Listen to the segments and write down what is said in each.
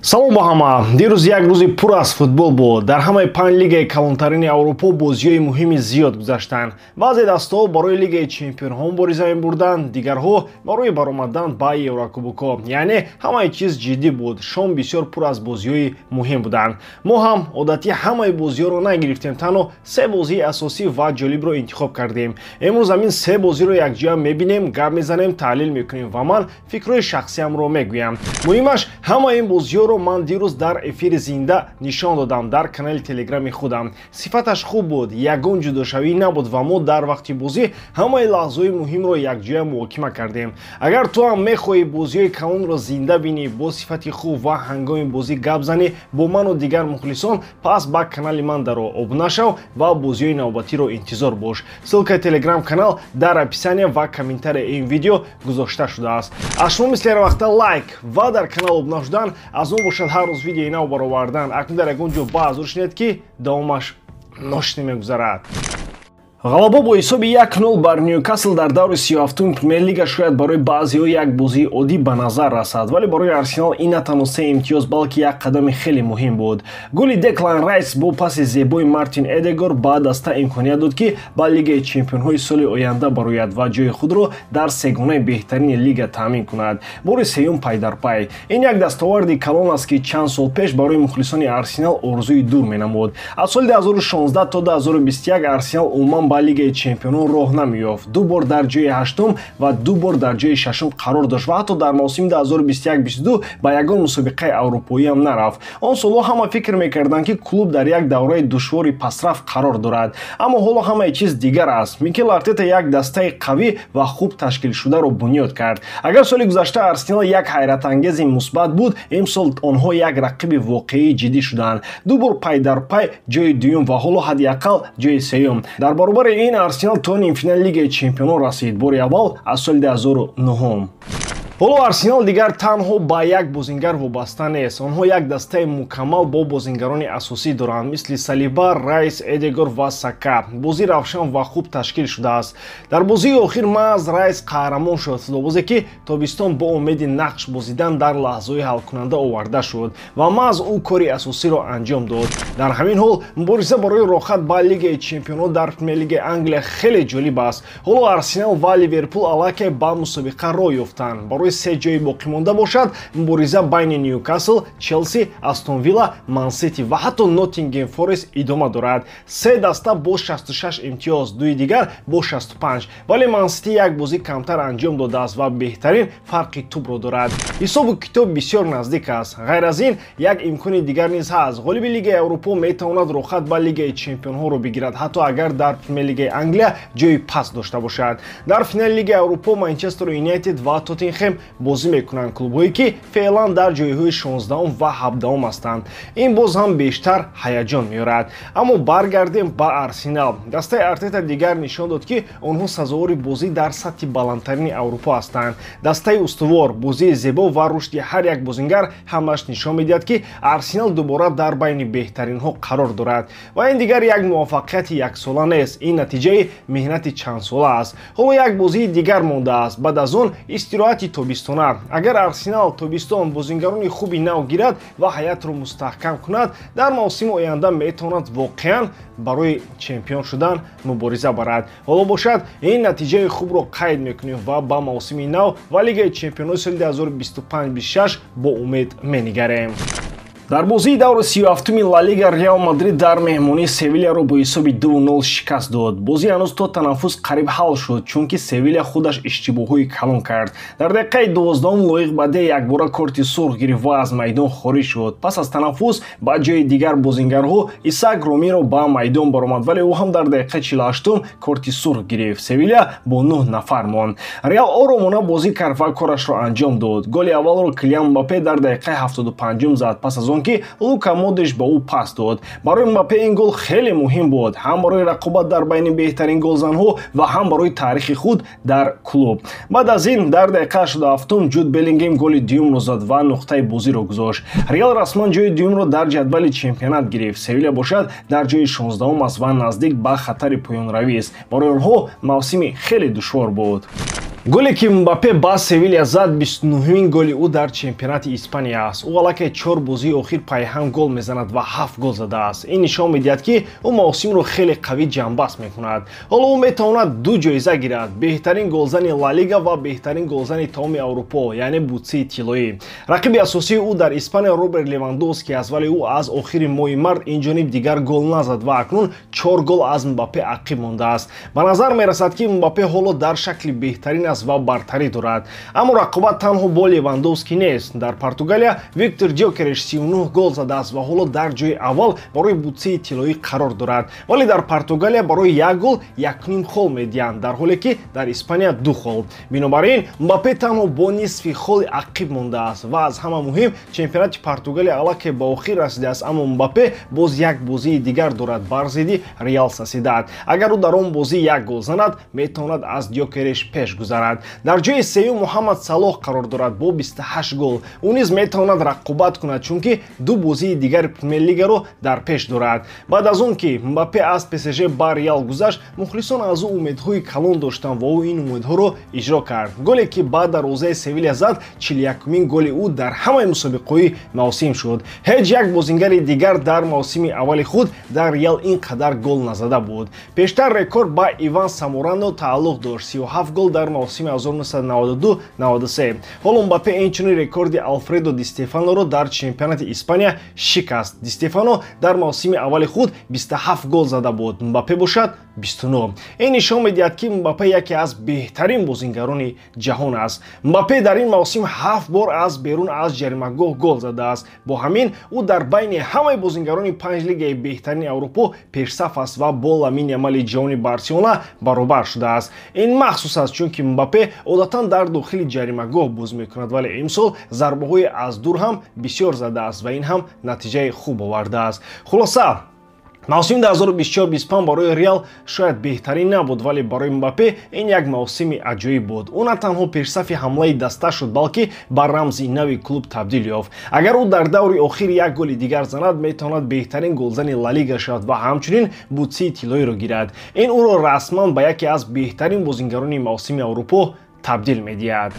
Салом ба ҳама. Дирӯз як рӯзи пур аз футбол буд. Дар ҳамаи панҷ лигаи калонтарини Аврупо бозиҳои муҳими зиёд гузаштанд. Баъзе дастаҳо барои лигаи чемпионҳо мубориза мебурданд, дигарҳо барои баромадан ба Еврокубокҳо. Яъне ҳамаи чиз ҷиддӣ буд. Шом бисёр пур аз бозиҳои муҳим буданд. Мо ҳам одатӣ ҳамаи бозиҳоро нагирифтем, танҳо се бозии асосӣ ва ҷолибро интихоб кардем. Имрӯз ҳамин се бозиро якҷоя мебинем, гап мезанем, таҳлил мекунем ва ман фикрҳои шахсиамро мегӯям. Муҳимаш, ҳамаи ин бозиҳоро ман дирӯз дар эфири зинда нишон додам дар канали телеграми худам. Сифаташ хуб буд, ягон ҷудошавӣ набуд ва мо дар вақти бозӣ ҳамаи лаҳзаҳои муҳимро якҷоя муҳокима кардем. Агар ту ҳам мехоҳӣ бозиҳои калонро зинда бинӣ, бо сифати хуб ва ҳангоми бозӣ гап занӣ бо ману дигар мухлисон, пас ба канали ман даро, обуна шав ва бозиҳои навбатиро интизор бош. Ссылкаи телеграм канал дар описания ва комментарияи ин видео гузошта шудааст. Аз шумо мисли ҳар вақта лайк ва дар канал обуна шудан, аз он бошад ҳар рӯз видеои нав баровардан. Акнун дар ягон ҷо баъзур шинед, ки давомаш ношинӣ мегузарад. Ғалаба бо ҳисоби 1-0 бар Ньюкасл дар даври 37-уми Премер-лига шояд барои баъзеҳо як бозии оддӣ ба назар расад, вале барои Арсенал ин на танҳо се имтиёз, балки як қадами хеле муҳим буд. Голи Деклан Райс бо паси зебои Мартин Эдегор ба даста имконият дод, ки ба Лигаи чемпионҳои соли оянда барояд ва ҷои худро дар сегонаи беҳтарини лига таъмин кунад, бори сеюм пай дар пай. Ин як дастоварди калон аст, ки чанд сол пеш барои мухлисони Арсенал орзуи дур менамуд. Аз соли 2016 то 2021 Арсенал умуман ба Лигаи чемпионон роҳ намеёфт. Ду бор дар ҷои ҳаштум ва ду бор дар ҷои шашум қарор дошт ва ҳатто дар мавсими 2021-22 ба ягон мусобиқаи аврупоиам нарафт. Он солҳо ҳама фикр мекарданд, ки клуб дар як давраи душвори пасрафт қарор дорад, аммо ҳоло ҳамаи чиз дигар аст. Микел Артета як дастаи қавӣ ва хуб ташкилшударо бунёд кард. Агар соли гузашта Арсенал як ҳайратангези мусбат буд, имсол онҳо як рақиби воқеии ҷиддӣ шуданд. Ду бор пай дар пай ҷои дуюм ва ҳоло ҳадди ақал ҷои сеюм. Дар баробари ин Арсенал то нимфинали Лигаи чемпионон расид, бори аввал аз соли 2009. Ҳоло Арсенал дигар танҳо ба як бозингар вобаста нест. Онҳо як дастаи мукаммал бо бозингарони асосӣ доранд, мисли Салиба, Райс, Эдегор ва Сака. Бозӣ равшан ва хуб ташкил шудааст. Дар бозии охир маҳз Райс қаҳрамон шуд, футболбозе, ки тобистон бо умеди нақш бозидан дар лаҳзаҳои ҳалкунанда оварда шуд ва маҳз ӯ кори асосиро анҷом дод. Дар ҳамин ҳол мубориза барои роҳхат ба Лигаи чемпионот дар Премер-лигаи Англия хеле ҷолиб аст. Ҳоло Арсенал ва Ливерпул аллакай ба мусобиқа роҳ ёфтанд. Барои се ҷои боқимонда бошад, мубориза байни Ньюкасл, Челси, Астон Вилла, Мансити ва ҳатто Ноттингем Форест идома дорад. Се даста бо 66 имтиёз, дуи дигар бо 65, вале Мансити як бозӣ камтар анҷом додааст ва беҳтарин фарқи тӯбро дорад. Ҳисобу китоб бисёр наздик аст. Ғайр аз ин, як имкони дигар низ ҳаст: ғолиби Лигаи Аврупо метавонад роҳхат ба Лигаи чемпионҳоро бигирад, ҳатто агар дар Премер-лигаи Англия ҷои паст дошта бошад. Дар финали Лигаи Аврупо Манчестер Юнайтед ва Тоттенхем бозӣ мекунанд, клубҳое, ки феълан дар ҷойҳои 16 ва 17 ҳастанд. Ин боз ҳам бештар ҳаяҷон меорад. Аммо баргардем ба Арсенал. Дастаи Артета дигар нишон дод, ки онҳо сазовори бозӣ дар сатҳи баландтарини Аврупо ҳастанд. Дастаи устувор, бозии зебо ва рушди ҳар як бозингар ҳамаш нишон медиҳад, ки Арсенал дубора дар байни беҳтаринҳо қарор дорад. Ва ин дигар як муваффақияти яксола нест, ин натиҷаи меҳнати чандсола аст. Ҳоло як бозии дигар мондааст, баъд аз он истироҳати тобистона. Агар Арсенал тобистон бозингарони хуби нав гирад ва ҳайатро мустаҳкам кунад, дар мавсими оянда метавонад воқеан барои чемпион шудан мубориза барад. Ҳоло бошад, ин натиҷаи хубро қайд мекунем ва ба мавсими нав ва Лигаи чемпионои соли 2025-26 бо умед менигарем. Дар бозии даври 37-уми Ла Лига Реал Мадрид дар меҳмонӣ Севилияро бо ҳисоби 2-0 шикаст дод. Бозӣ ҳанӯз то танаффус қариб ҳал шуд, чунки Севилия худаш иштибоҳҳои калон кард. Дар дақиқаи 12-ум Лоиқ Баде якбора корти сурх гирифт ва аз майдон хориҷ шуд. Пас аз танаффус ба ҷои дигар бозингарҳо Исаак Ромеро ба майдон баромад, вале ӯ ҳам дар дақиқаи 48-ум корти сурх гирифт. Севилия бо нӯҳ нафар монд. Реал оромона бозӣ кард ва корашро анҷом дод. Голи аввалро Килиан Мбаппе дар дақиқаи 75-ум зад, пас аз он ки Лука Модрич ба ӯ пас дод. Барои Мбаппе ин гол хеле муҳим буд, ҳам барои рақобат дар байни беҳтарин голзанҳо ва ҳам барои таърихи худ дар клуб. Баъд аз ин дар дақиқаи 87-ум Ҷуд Беллингем голи дуюмро зад ва нуқтаи бозиро гузошт. Реал расман ҷои дуюмро дар ҷадвали чемпионат гирифт. Севилия бошад, дар ҷои 16-ум аст ва наздик ба хатари поёнравист. Барои онҳо мавсими хеле душвор буд. Голе ки Мбаппе ба Севилия зад, 29-мин голи ӯ дар чемпионати Испания аст. Ӯ аллакай 4 бозии охир пайҳам гол мезанад ва 7 гол задааст. Ин нишон медиҳад, ки ӯ мавсимро хеле қавӣ ҷамъбаст мекунад. Ҳоло ӯ метавонад 2 ҷоиза гирад: беҳтарин голзани Ла Лига ва беҳтарин голзани тамоми Аврупо, яъне бутсии тиллоӣ. Рақиби асосии ӯ дар Испания Роберт Левандовски аст, вале ӯ аз охири моҳи март инҷониб дигар гол назад ва акнун 4 гол аз Мбаппе ақиб мондааст. Ба назар мерасад, ки Мбаппе ҳоло дар шакли беҳтарин аст ва бартарӣ дорад. Аммо рақобат танҳо бо Левандовски нест. Дар Португалия Виктор Ҷокереш 39 гол задааст ва ҳоло дар ҷои аввал барои бутсии тиллоӣ қарор дорад. Вале дар Португалия барои як гол 1,5 хол медиҳанд, дар ҳоле ки дар Испания 2 хол. Бинобар ин Мбаппе танҳо бо нисфи холи ақиб мондааст ва аз ҳама муҳим, чемпионати Португалия аллакай ба охир расидааст, аммо Мбаппе боз як бозии дигар дорад бар зидди Реал Сосьедад. Агар ӯ дар он бозӣ як гол занад, метавонад аз Ҷокереш пеш гузарад. Дар ҷои сеюм Муҳаммад Салоҳ қарор дорад бо 28 гол. Ӯ низ метавонад рақобат кунад, чунки 2 бозии дигари Премер-лигаро дар пеш дорад. Баъд аз он ки Мбаппе аз ПСЖ ба Реал гузашт, мухлисон аз ӯ умедҳои калон доштанд ва ӯ ин умедҳоро иҷро кард. Голе ки ба дарвозаи Севилия зад, 41-умин голи ӯ дар ҳамаи мусобиқаҳои мавсим шуд. Ҳеҷ як бозингари дигар дар мавсими аввали худ дар Реал ин қадар гол назада буд. Пештар рекорд ба Иван Саморано тааллуқ дошт: 37 гол дар мавсими 1992-93. Ҳоло Мбаппе инчунин рекорди Алфредо Ди Стефаноро дар чемпионати Испания шикаст. Ди Стефано дар мавсими аввали худ 27 гол зада буд, Мбаппе бошад 29. Ин нишон медиҳад, ки Мбаппе яке аз беҳтарин бозингарони ҷаҳон аст. Мбаппе дар ин мавсим 7 бор аз берун аз ҷаримагоҳ гол задааст. Бо ҳамин ӯ дар байни ҳамаи бозингарони 5 лигаи беҳтарини Аврупо пешсаф аст ва бо Ламин Ямали ҷавони Барселона баробар шудааст. Ин махсус аст, чунки Мбаппе одатан дар дохили ҷаримагоҳ боз мекунад, вале имсол зарбаҳои аз дур ҳам бисёр задааст ва ин ҳам натиҷаи хуб овардааст. Хулоса, мавсими 2024-25 барои Реал шояд беҳтарин набуд, вале барои Мбаппе ин як мавсими аҷоиб буд. Ӯ на танҳо пешсафи ҳамлаи даста шуд, балки ба рамзи нави клуб табдил ёфт. Агар ӯ дар даври охир як голи дигар занад, метавонад беҳтарин голзани Ла Лига шавад ва ҳамчунин бутсии тиллоиро гирад. Ин ӯро расман ба яке аз беҳтарин бозингарони мавсими Аврупо табдил медиҳад.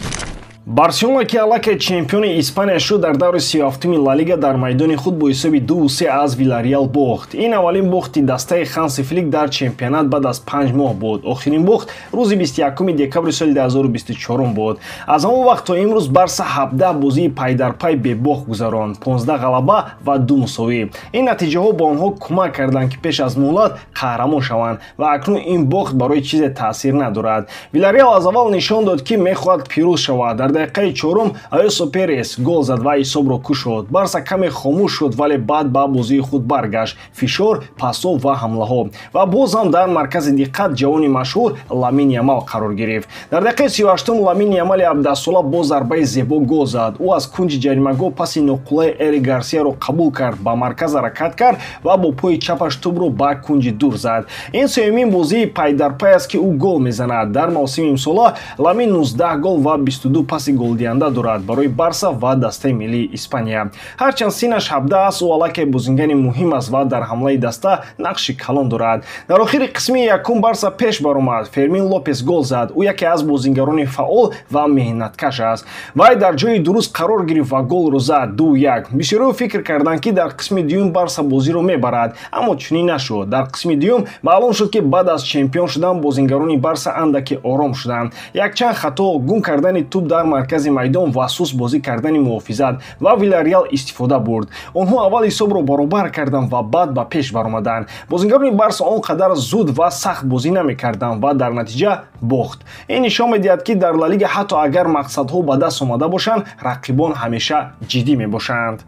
Барселона, ки аллакай чемпиони Испания шуд, дар даври 37-уми Ла Лига дар майдони худ бо ҳисоби 2-3 аз Вилареал бохт. Ин аввалин бохти дастаи Ханси Флик дар чемпионат баъд аз 5 моҳ буд. Охирин бохт рӯзи 21 декабри соли 2024 буд. Аз ҳамон вақт то имрӯз Барса 17 бозии пайдарпай бебохт гузаронд, 15 ғалаба ва 2 мусовӣ. Ин натиҷаҳо ба онҳо кӯмак карданд, ки пеш аз муҳлат қаҳрамон шаванд ва акнун ин бохт барои чизе таъсир надорад. Вилареал аз аввал нишон дод, ки мехоҳад пирӯз шавад. Дар дақиқаи 4 Айосо Перес гол зад ва ҳисобро кушод. Барса каме хомӯш шуд, вале баъд ба бозии худ баргашт. Фишор, пасо ва ҳамлаҳо. Ва боз ҳам дар маркази диққат ҷавони машҳур Ламин Ямал қарор гирифт. Дар дақиқаи 38 Ламин Ямали 17сола бо зарбаи зебо гол зад. Ӯ аз кунҷи ҷаримагоҳ паси ноқулаи Эрик Гарсияро қабул кард, ба марказ ҳаракат кард ва бо пои чапаш тӯбро ба кунҷи дур зад. Ин сеюмин бозии пайдарпай аст, ки ӯ гол мезанад. Дар мавсими имсола Ламин 19 гол ва 22 паси голдиҳанда дорад барои Барса ва дастаи миллии Испания. Ҳарчанд синнаш 17 аст, ӯ аллакай бозингани муҳим аст ва дар ҳамлаи даста нақши калон дорад. Дар охири қисми якум Барса пеш баромад. Фермин Лопес гол зад. Ӯ яке аз бозингарони фаъол ва меҳнаткаш аст. Вай дар ҷои дуруст қарор гирифт ва голро зад 2-1. Бисёриҳо фикр карданд, ки дар қисми дуюм Барса бозиро мебарад, аммо чунин нашуд. Дар қисми дуюм маълум шуд, ки баъд аз чемпион шудан бозингарони Барса андаке ором шуданд. Якчанд хато, гум кардани тӯб дар маркази майдон ва суст бозӣ кардани муҳофизат ва Вилареал истифода бурд. Онҳо аввал ҳисобро баробар карданд ва баъд ба пеш баромаданд. Бозингарони Барса он қадар зуд ва сахт бозӣ намекарданд ва дар натиҷа бохт. Ин нишон медиҳад, ки дар Ла Лига ҳатто агар мақсадҳо ба даст омада бошанд, рақибон ҳамеша ҷиддӣ мебошанд.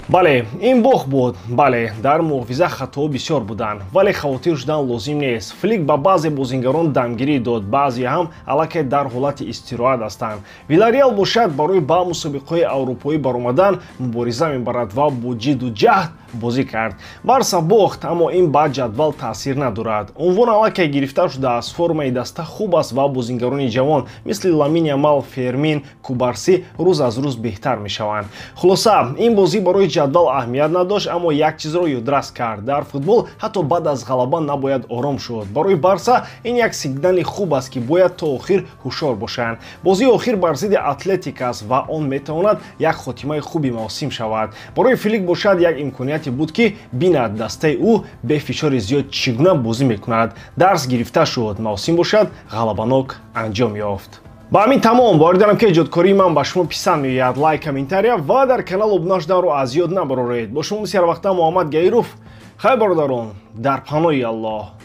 Бале, ин бохт буд. Бале, дар муҳофиза хатоҳо бисёр буданд, вале хавотир шудан лозим нест. Флик ба баъзе бозингарон дамгирӣ дод, баъзе ҳам аллакай дар ҳолати истироҳат ҳастанд. Вилареал бошад барои ба мусобиқаҳои аврупоӣ баромадан мубориза мебарад ва бо ҷидду ҷаҳд бозӣ кард. Барса бохт, аммо ин ба ҷадвал таъсир надорад. Унвон аллакай гирифта шудааст, формаи даста хуб аст ва бозингарони ҷавон мисли Ламин Ямал, Фермин, Кубарси рӯз аз рӯз беҳтар мешаванд. Хулоса, ин бозӣ барои ҷадвал аҳамият надошт, аммо як чизро ёдрас кард: дар футбол ҳатто баъд аз ғалаба набояд ором шуд. Барои Барса ин як сигнали хуб аст, ки бояд то охир ҳушёр бошанд. Бозии охир бар зидди Атлетик аст ва он метавонад як хотимаи хуби мавсим шавад. Барои Флик бошад, як имконияте буд, ки бинад дастаи ӯ бе фишори зиёд чӣ гуна бозӣ мекунад. Дарс гирифта шуд, мавсим бошад ғалабанок анҷом ёфт. Ба ҳамин тамом. Боварӣ дорам, ки эҷодкории ман ба шумо писанд меояд. Лайк, комментария ва дар канал обуна шуданро аз ёд набароред. Бо шумо мисли ҳарвақта Муҳаммад Гаиров. Хайр, бародарон, дар паноҳи Аллоҳ.